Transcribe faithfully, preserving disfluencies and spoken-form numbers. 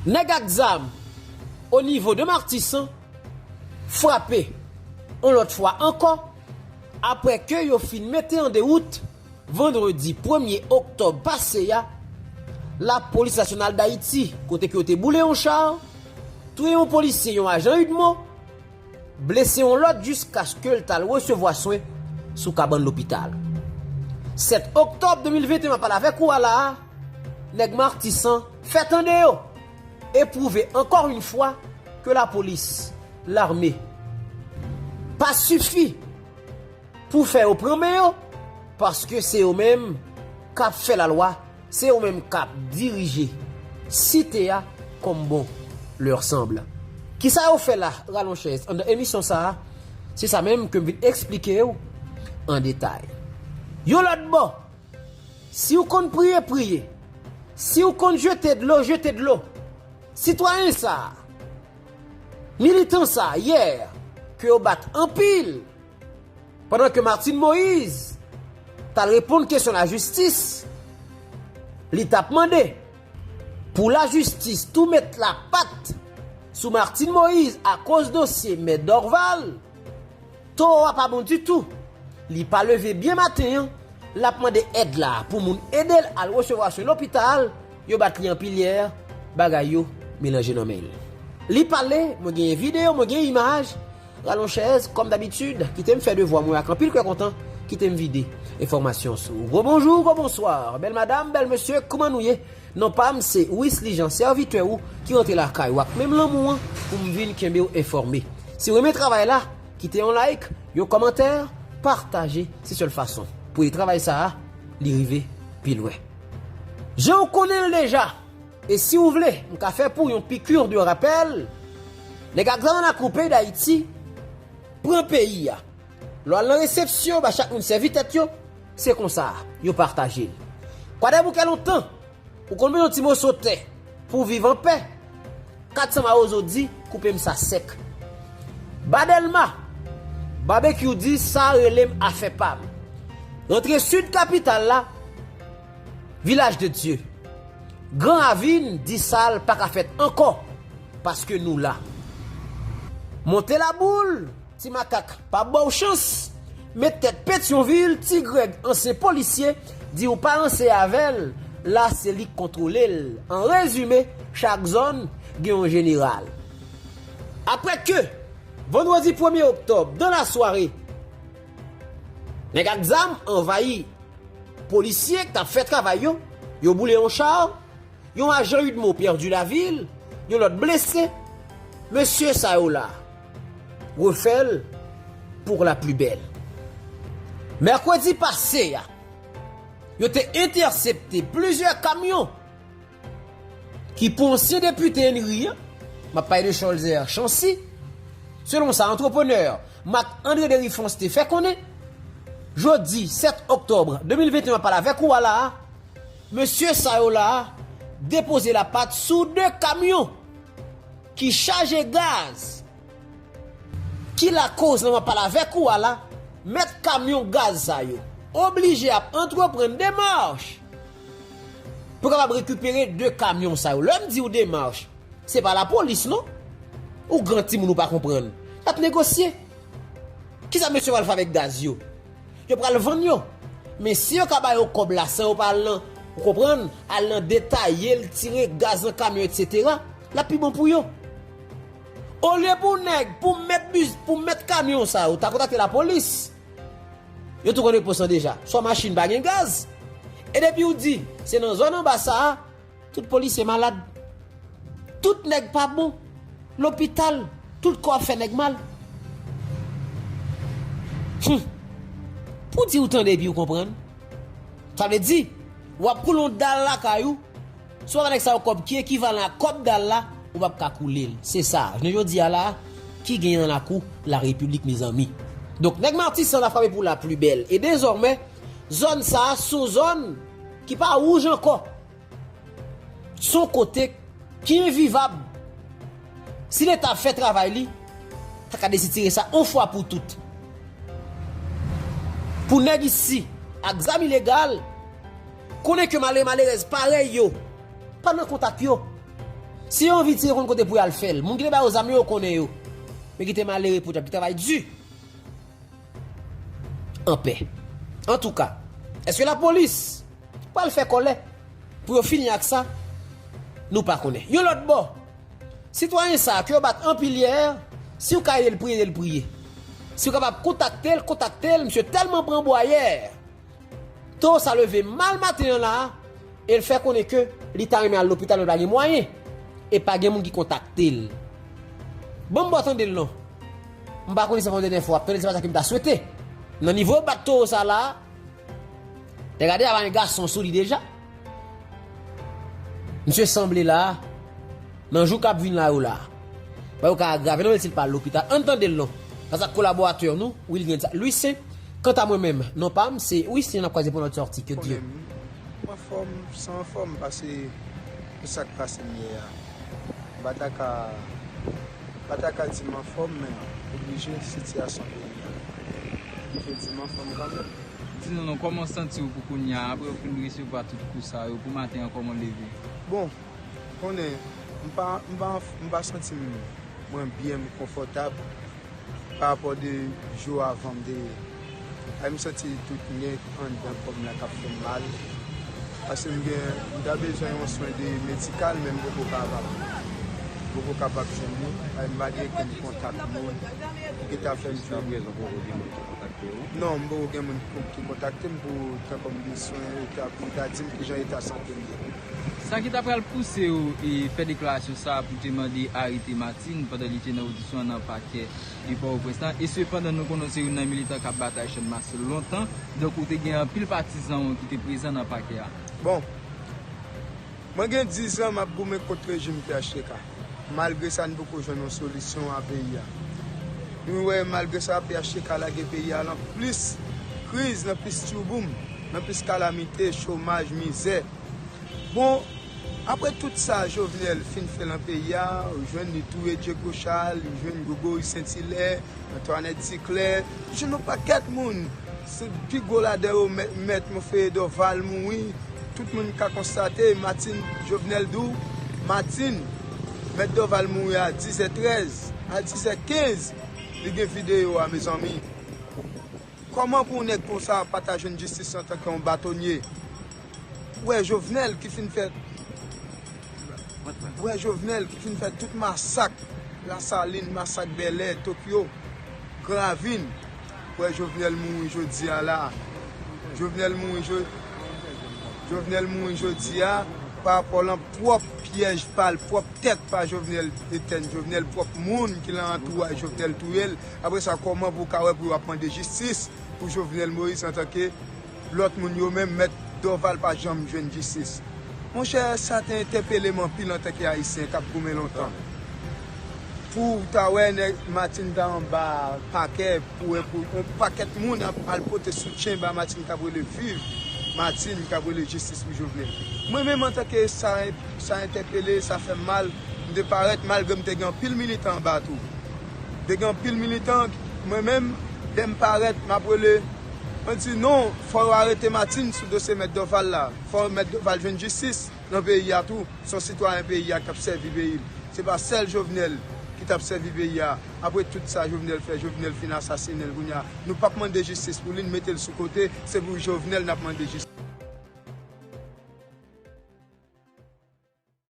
Nèg ak zam o nivo de Matisan frape yon lòt fwa ankò, apre ke yo fin mete an dewout vandredi premye oktòb pase a, Lapolis Nasyonal Dayiti, kote ke yo te boule yon cha, touye yon polisye, yon ajan UDMO, blese yon lòt jiskaske l t al resevwa swen sou kabann lopital. Sèt oktòb de mil venteyen, m ap pale avèk ou a la a, nèg Matisan fè tande yo e pwouve ankò yon fwa ke lapolis, lame, pa sifi pou fè yo pran men yo, paske se yo menm k ap fè lalwa, se yo menm k ap dirije site a kòm bon lè sanble. Kisa yo fè la, Rallonchèz, anndan emisyon sa a? Se sa menm ke m vin eksplike w an detay. Yon lòt bò, si w konn priye, priye. Si w konn jete dlo, jete dlo. Sitwayen sa a, militan sa a, yè, ke yo bat anpil, pandan ke Martine Moïse t al reponn kesyon lajistis, li t ap mande pou lajistis tou met lapat sou Martine Moïse akoz dosye Mèt Dorval. Towo a pa bon ditou. Li pa leve byen maten an, l ap mande èd la pou moun ede l al resevwa swen lopital, yo bat li anpil yè, bagay yo melanje nan men l. Li pale, mwen genyen videyo, mwen genyen imaj, Rallonchèz, kòm dabitid, kite m fè devwa mwen ak anpil kè kontan, kite m vide enfòmasyon sou ou. Gwo bonjou, gwo bonswa, bèl madanm, bèl mesye, kouman nou ye? Non pa m se Wisly Jean, sèvitè ou ki rantre lakay ou ak menm lanmou an pou m vin kenbe w enfòme. Si w renmen travay la, kite yon like, yon kòmantè, pataje, se sèl fason pou ede travay sa a, li rive pi lwen. Jan w konnen l deja, e si w vle, m ka fè pou w yon piqûre de rappel, nèg ak zam nan lakou peyi Dayiti pran peyi a. Lè w al nan resepsyon, ba chak moun sèvi tèt yo, se konsa yo pataje l. Kwadèboukè lontan, ou konn bezwen yon ti moso tè pou w viv anpè. Kat san Mawozo di, koupe m sa sèk. Ba Dèlma, Babekyou di, sa rele m afè pa m. Rantre sid kapital la, Vilaj de Dye, Gran Ravin di sa l pa ka fèt ankò, paske nou la. Monte Laboul, Ti Makak pa ba w chans. Met tèt Petyonvil, Ti Grèg, ansyen polisye, di w pa ranse avè l, la se li k kontwole l. An rezime, chak zòn gen yon jeneral. Apre ke, vandredi premye oktòb, dan lasware, nèg ak zam anvayi polisye k t ap fè travay yo, yo boule yon cha, yon ajan UDMO pèdi lavi l, yon lòt blese. Mesye sa yo la refè l pour la plus belle. Mèkredi pase a, yo te entèsepte plizyè kamyon ki pou ansyen depite Henry an, m ap pale de Cholzer Chancy, selon sa antreprenè Marc André Dérifrons te fè konnen, jodi sèt oktòb de mil venteyen, m ap pale avèk ou a la a, mesye sa yo la a depoze lapat sou de kamyon ki chaje gaz. Ki lakoz la m ap pale avèk ou a la, mèt kamyon gaz sa yo oblije ap antreprann demach pou kapab rekipere de kamyon sa yo. Lè m di w demach, se pa lapolis non. Ou gran timoun ou pa konprann. Y ap negosye. Kisa mesye pral fè avèk gaz yo? Yo pral vann yo. Men si yo ka ba yo kòb la san yo pa al nan, ou konprann, al nan detaye l, tire gaz nan kamyon, etsetera, l ap pi bon pou yo. Olye pou nèg, pou mèt bis, pou mèt kamyon sa yo, ta kontakte lapolis. Yo tou konn repons lan deja. Swa machin pa gen gaz, e depi w di se nan zòn anba sa a, tout polisye malad. Tout nèg pa bon. Lopital, tout kò ap fè nèg mal. Hum. Pou di w tande epi w konprann. Sa vle di, w ap koule yon dal lakay ou, si w pa ba nèg sa yo kòb ki ekivalan ak kòb dal la, ou p ap ka koule l. Se sa, jounen jodi a la, ki genyen nan lakou Larepiblik, mezanmi. Donk, nèg Matisan la frape pou la pli bèl. E dezòmè, zòn sa a, se yon zòn ki pa wouj ankò. Se yon kote ki envivab. Si Leta ap fè travay li, ta ka deside tire sa yon fwa pou tout. Pou nèg isi ak zam ilegal, konnen ke malere malerèz parèy yo pa nan kontak yo. Si yo anvi tire, konn kote pou y al fè l. Moun ki te ba yo zam yo, yo konnen yo. Men kite malere pou dyab ki travay di. Anpè. Antouka, èske lapolis pral fè kòlè pou yo fini ak sa? Nou pa konnen. Yon lòt bò, sitwayen sa a ke yo bat anpil yè, si w ka ede l priye, ede l priye. Si w kapab kontakte l, kontakte l, misye tèlman pran bwa yè. Towo sa leve mal maten an la a, e l fè konnen ke li ta renmen al lopital, men l pa gen mwayen, e pa gen moun ki kontakte l. Ban m bò tande l non. M pa konnen si se yon dènye fwa w ap tande l, se pa sa ke m ta swete. Nan nivo yo bat towo sa la a, te gade, ava gen gason sou li deja. Misye sanble la a, nan jou k ap vin la yo la. Bagay yo ka agrave non, men si l pa al lopital. Ann tande l non. Gras ak kolaboratè nou, Wilgen Lucien. Kanta mwen menm, non pa m, se Wisnyan n ap kwaze pou lòt sòti. Ke Dye. Konnen m anfòm, san anfòm, pase pou sa k pase m yè a. M pa ta ka, m pa ta ka di m anfòm, men oblije sitiyasyon peyi a. Oblije di m anfòm kanmenm. Di nou non, kòman w santi w pou kounye a, apre w fin resevwa tout kou sa yo, pou maten an, kòman w leve? Bon, konnen, m pa, m pa, m pa santi m, mwen byen, m konfòtab pa rapò de jou avan m te ye. Ay, m santi tout nèg anndan kò m la k ap fè m mal. Paske m gen, m ta bezwen yon swen de medikal, men m poko kapab. M poko kapab jwenn li. Ay, m pa gen okenn kontak moun ki ta fè m jwenn li. Jiskaprezan, poko gen moun ki kontakte w? Non, m poko gen moun ki, ki kontakte m pou, tankou m gen swen, yo ta, pou yo ta di m kijan eta sante m ye. Sa ki ta pral pouse w e fè deklarasyon sa a pou te mande arete Martine pandan li te nan odisyon an nan pakè de Pòtoprens lan. E sepandan, nou konnen w se youn nan militan k ap batay Channmas lontan, donk ou te gen anpil patizan w ki te prezan nan pakè a. Bon, mwen gen diz an m ap goumen kont rejim P H T K. Malgre sa, n poko jwenn yon solisyon a peyi a. Nou wè, malgre sa, P H T K lage peyi a nan plis kriz, nan plis tchouboum, nan plis kalamite, chomaj, mizè. Bon, apre tout sa Jovenel fin fè nan peyi a, ou jwenn li touye Diego Charles, ou jwenn Gregory Saint-Hilaire, Antoinette Duclair, ou jwenn yon pakèt moun. Se pi gwo ladan yo, mèt, mèt Monferrier Dorval mouri. Tout moun ka konstate, Martine, Jovenel di w, Martine, mèt Dorval mouri a diz è trèz, a diz è kenz, li gen videyo a, mezanmi. Kòman pou yon nèg konsa pa ta jwenn jistis antanke yon batonye? Ou wè Jovenel ki fin fè, ou wè Jovenel ki fin fè tout masak Lasalin, masak Bèlè, Tokyo, Gran Ravin. Ou wè Jovenel mouri jodi a la. Jovenel mouri jo-, Jovenel mouri jodi a pa rapò lan pwòp pyèj pa l, pwòp tèt pa Jovenel etèn Jovenel, pwòp moun ki lan antouraj Jovenel touye l. Apre sa, kòman pou w ka wè pou w ap mande jistis pou Jovenel Moïse antanke lòt moun yo menm, mèt Dorval pa janm jwenn jistis? Monchè, sa te entèpele m anpil antanke Ayisyen k ap goumen lontan. Pou w ta wè nèg Martine ta anba pakè, pou wè pou yon pakèt moun ap al pote soutyen ba Martine k ap rele viv Martine, k ap rele jistis pou Jovenel. Mwen menm antanke sa, sa entèpele, sa fè m mal, m te parèt malgre m te gen anpil militan anba tou. Te gen anpil militan, mwen menm, lè m parèt, m ap rele, mwen di non, fò yo arete Martine sou dosye mèt Dorval la. Fò mèt Dorval jwenn jistis nan peyi a tou. Se yon sitwayen peyi a k ap sèvi peyi l. Se pa sèl Jovenel ki t ap sèvi peyi a. Apre tout sa Jovenel fè, Jovenel fin asasinen l kounye a. Nou p ap mande jistis pou li, n mete l sou kote, se pou Jovenel n ap mande jistis.